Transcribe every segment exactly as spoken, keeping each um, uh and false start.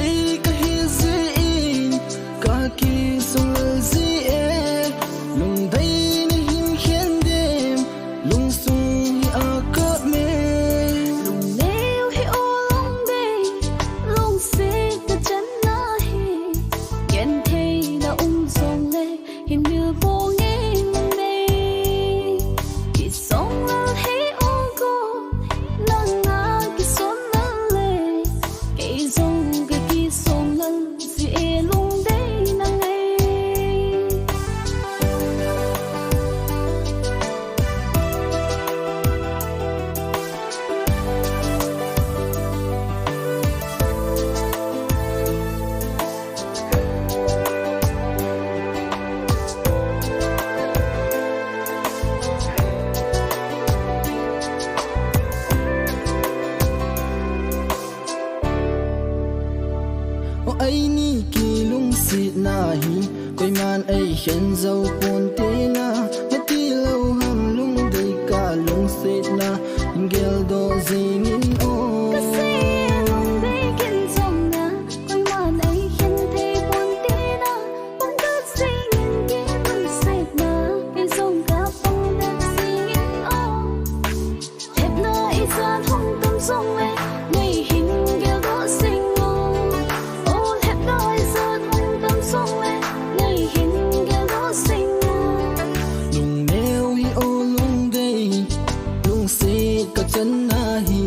Ei kahi jeh in kakisong lal jeh e, lungdei nahin khen dem, lungsung hi akap me. Lungneo hi o lungdei, lungset kachanna hi, genthei na um jongle, hin mil po nge lungdei. Kisong lal hi o go, nanga kisong lal le, kei jong kakisong lal jeh e lungdei na ngai. O eini kilungsetna hi, koiman eikhen jou ponte na, nati lou ham lungdei kalungsetna, geldoh jingin o. Kasei lungdei kin jong na, koiman eikhen thei ponte na, pangkat jingin kilungsetna, kei jong kapangkat jingin o. Lhepna ijat hung tam jongle, neihin geldoh jing o. O lhepna ijat hung tam jongle, neihin geldoh jing o. Lungneo hi o lungdei, lungset kachanna hi,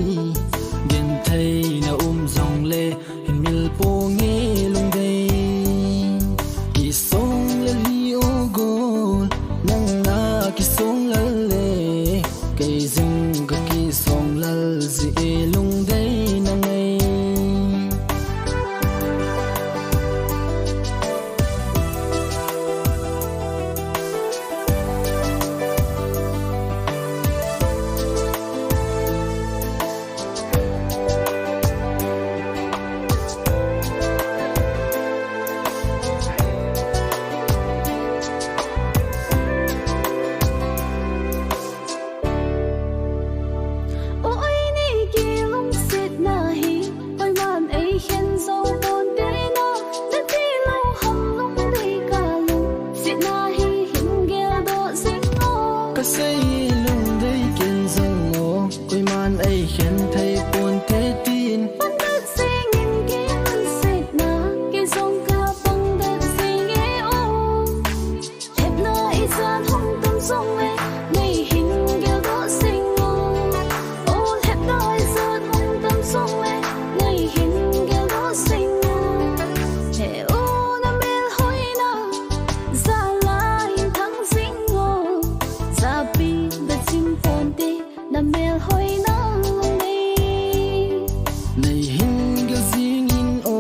genthei na um jongle, hin mil po nge lungdei. Kisong lal hi o gol, nanga kisong lal le, kei jong kakisong lal jeh e lungdei na ngai. O eini kilungsetna hi, koiman eikhen jou ponte na, nati lou ham lungdei kalungsetna hi hin geldoh jing o. Kasei lungdei kin jong o, koiman eikhen thei ponte tin. Pangkat jingin kilungsetna, kei jong kapangkat jing e o. Lhepna ijat hung tam jongle, neihin geldoh jing o. O lhepna ijat hung tam jongle, neihin geldoh jing o. He o na melhoina, jala in thang jing o. Japi bechim ponte, na melhoina lungdei. Neihin gel jingin o,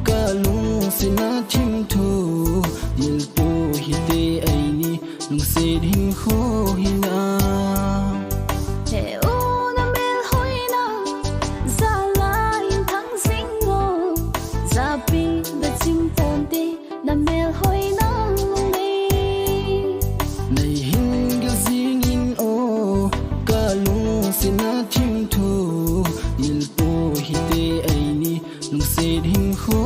kalungsetna thimthu, dilpo hite eini, lungset hinkho hina. He o na melhoina, jala in thang jing o, japi bechim ponte, na melhoina lungdei. Neihin gel jingin o, kalungsetna thimthu, dilpo hite eini, lungset hinkho